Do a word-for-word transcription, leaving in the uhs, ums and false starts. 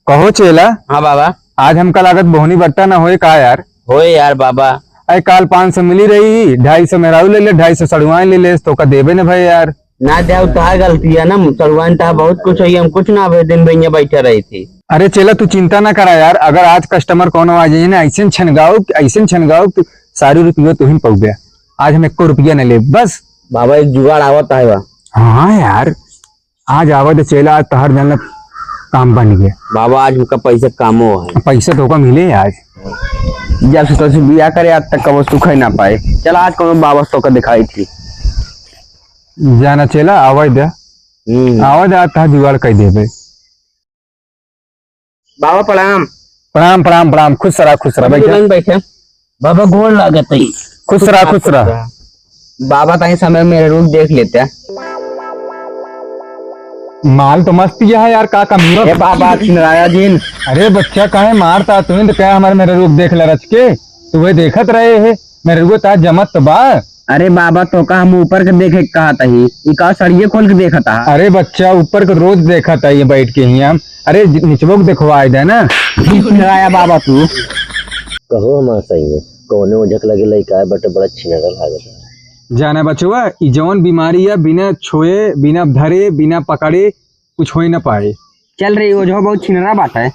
कहो चेला। हाँ बाबा। आज हमका लागत बोहनी बट्टा ना होए का यार? होए यार बाबा। अरे काल पाँच सौ मिली रही, ढाई सौ मेहरारू ले ले, ढाई सौ सड़ुआइन ले ले, तोका देबे न भए यार। ना द्याउ, तोहार गलती है ना, सड़ुआइन तोहार बहुत कुछ होई, हम कुछ ना भए दिन भइया बैठे रही थी। अरे चेला तू चिंता ना करा यार, अगर आज customer कौनो आ जाए ना, ऐसे छनगाओ, ऐसे छनगाओ कि सारी रुपया तू ही पउबे। आज हम एको रुपया न लेब बस। बाबा एक जुगाड़ आवत है बा। हाँ यार, आज आवे दे चेला, आज तोहार जान काम बन गया। बाबा, आज उनका पैसा कामो है। पैसा तोका मिले आज। जब से तोसे बियाह करे आज तक कबो सुख ही ना पाए। चल, आज कौनो बाबा से तोका दिखाई थी। जाना चेला, आवे दे। हम्म। आवे दे, आज तोहार जुगाड़ कइ देबे। बाबा प्रणाम। प्रणाम, प्रणाम, प्रणाम। खुश रहा, खुश रहा, बैठा। बैठे। बाबा गोड़ लागत है। खुश रहा, खुश रहा। बाबा ताई समय मेरे रूप देख लेते हैं। माल तो मस्त ही है यार, का कमी है? ए बाबा, छिनराया जिन। अरे बच्चा, काहे मारता तू? तो क्या हमारे मेरे रूप देख ले रच के? तू वही देखत रहे है, मेरे रूप ता जमत तो बा। अरे बाबा, तोका हम ऊपर के देखे के कहत ही, ई का सड़िये खोल के देखत हा? अरे बच्चा, ऊपर के रोज देखत ही ये बैठ के ही हम। अरे, निचवो के देखवाए दे ना। छिनराया बाबा तू। कहो हमार सही है, कौने ओझक लगे लइका है, बटे बड़ा छिनरा लागत है। जाना बचवा, ई जौन बीमारी है, बिना छुए, बिना धरे, बिना पकड़े कुछ होई ना पाए। चल रे, ओझो बहुत छिनरा बात है।